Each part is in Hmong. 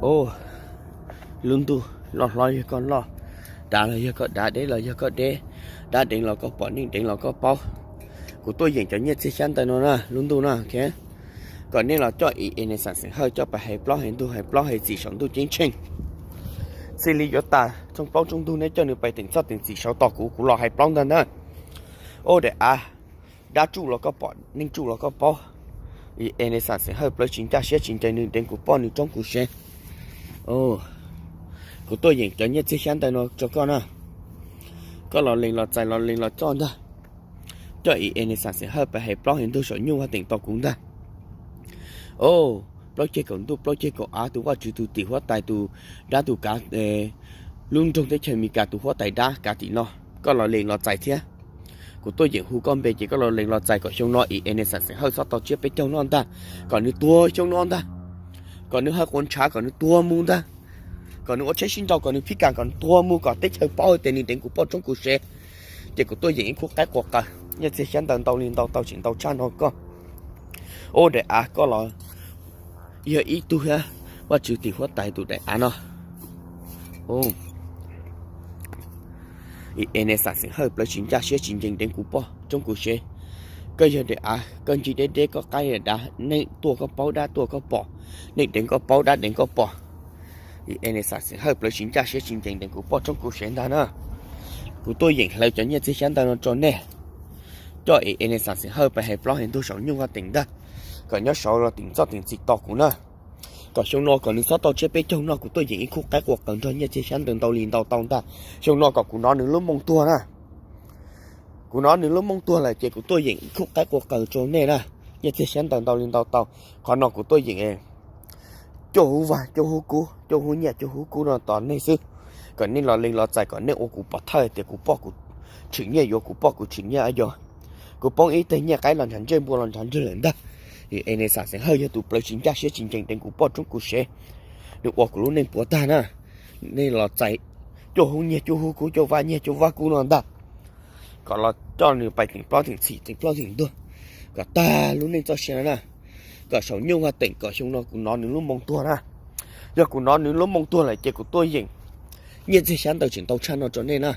Os, lub ntuj loj hlob yog koj loj, dav los yog koj dav, deb los yog koj deb, dab deev los koj pom, neej deev los koj paub. Kuv tuaj yeem cov nyiaj txiag xyab ntawv no na lub ntuj na, kom nej los coj ib e ne xav xeem hawj coj pais hais plaub hais ntug, hais plaub hais txim saum ntuj ceeb tsheej. Txij li yuav tas tshooj plaub tshooj ntug neb coj nws pais teem txoj teem txim saud tos kuv, kuv los hais plaub ntag ntag. Os, daim av, dab tsuj los koj pom, neej tsuj los koj paub. E ne xav xeem hawj plawv tsis ncaj siab tsis ncees, nws deev kuv poj nws roob kuv sev. Kuv tuaj yeem cov nyiaj txiag xyab ntawv no rau koj na, koj los lees los txais los lees los coj ntag. Coj e ne xav xeem hawj pais hais plaub hais ntug saum nyuj vaj teem tos kuv ntag. Os, plaub ceg kaum ntuj plaub ceg kaum av, tus Vaj Tswv tus tim huab tais, tus dab tus kav, lub nroog teb chaws Amelikas tus huab tais dab kav tim no, koj los lees los txais thiab. Kuv tuaj yeem hu koj npe ces koj los lees los txais kom xyoo no e ne xav xeem hawj txhob tau tsiab peb caug noj ntag, kom nws tuag xyoo no ntag, kom nws hawj quav ntshav, kom nws tuag mus ntag, kom nws ua tsheb sib nrau, kom nws phib kas, kom nws tuag mus, kom teb chaws paub tias nws deev kuv poj roob kuv sev. Ces kuv tuaj yeem ib khub qaib quas qaws nyiaj txiag xyab ntawv ntau li ntau tau tseem ntau tshaj no koj. Os, daim av, koj los yog ib tug Vaj Tswv tim huab tais tus daim av no. E ne xav xeem hawj plawv tsis ncaj siab tsis ncees, deev kuv poj roob kuv sev. Koj yog daim av, koj ncig deb deb, koj qaib dav, neej tuaj koj paub, dab tuaj koj pom, neej deev koj paub, dab deev koj pom. E ne xav xeem hawj plawv tsis ncaj siab tsis ncees, deev kuv poj roob kuv sev ntag na. Kuv tuaj yeem hlawv cov nyiaj txiag xyab ntawv no rau nej, coj e ne xav xeem hawj pais hais plaub hais ntug saum nyuj vaj teem ntag, kom nyob saud los teem txoj teem txim tos kuv na. Kom xyoo no kom nws txhob tau tsiab peb caug noj, kuv tuaj yeem ib khub qaib quas qaws nrog nyiaj txiag xyab ntawv ntau li ntau tau ntag. Xyoo no kom kuv hnov nws lub moo tuag na. Kuv hnov nws lub moo tuag lawm ces kuv tuaj yeem ib khub qaib quas qaws rau nej na, nyiaj txiag xyab ntawv ntau li ntau tau. Qhov no kuv tuaj yeem cuaj hub vaj cuaj hub kub, cuaj hub nyiaj cuaj hub kub no tos nej xwb, kom nej los lees los txais, kom nej ua kuv pov thawj tias kuv poj kuv tshwm nyiaj yuav, kuv poj kuv tshwm nyiaj yog. Kuv poob ib teg nyiaj qaib los ntshav ntsej, npua los ntshav ntswg lawm ntag. E ne xav xeem hawj yog tus plawv tsis ncaj siab tsis ncees, deev kuv poj roob kuv sev, nws ua kuv lub neej puas tag na. Nej los txais cuaj hub nyiaj cuaj hub kub, cuaj vaj nyiaj cuaj vaj kub no ntag, kom los coj nws pais teem plaub teem txim, teem plaub teem ntug, kom tag lub neej txoj sia na. Kom saum nyuj vaj teem, kom xyoo no kuv hnov nws lub moo tuag na. Yog kuv hnov nws lub moo tuag lawm ces kuv tuaj yeem nyiaj txiag xyab ntawv tseem ntau tshaj no rau nej na.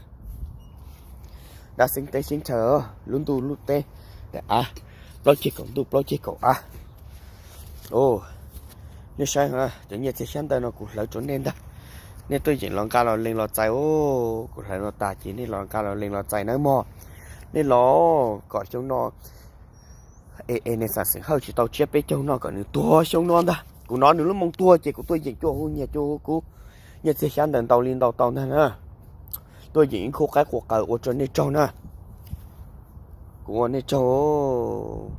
Dab xeeb teb xeeb chaw, lub ntuj lub teb, daim av, plaub ceg kaum ntuj plaub ceg kaum av. Nej saib, cov nyiaj txiag xyab ntawv no kuv hlawv rau nej ntag. Nej tuaj yeem los nqa los lees los txais os. Kuv hlawv no tas ces nej los nqa los lees los txais nawb mog. Nej los kom xyoo no e ne xav xeem hawj tsis tau tsiab peb caug noj, kom nws tuag xyoo no ntag. Kuv hnov nws lub moo tuag ces kuv tuaj yeem cuaj hub nyiaj cuaj hub kub, nyiaj txiag xyab ntawv ntau li ntau tau ntag na. Tuaj yeem ib khub qaib quas qaws ua rau nej tsaug na. Kuv ua nej tsaug.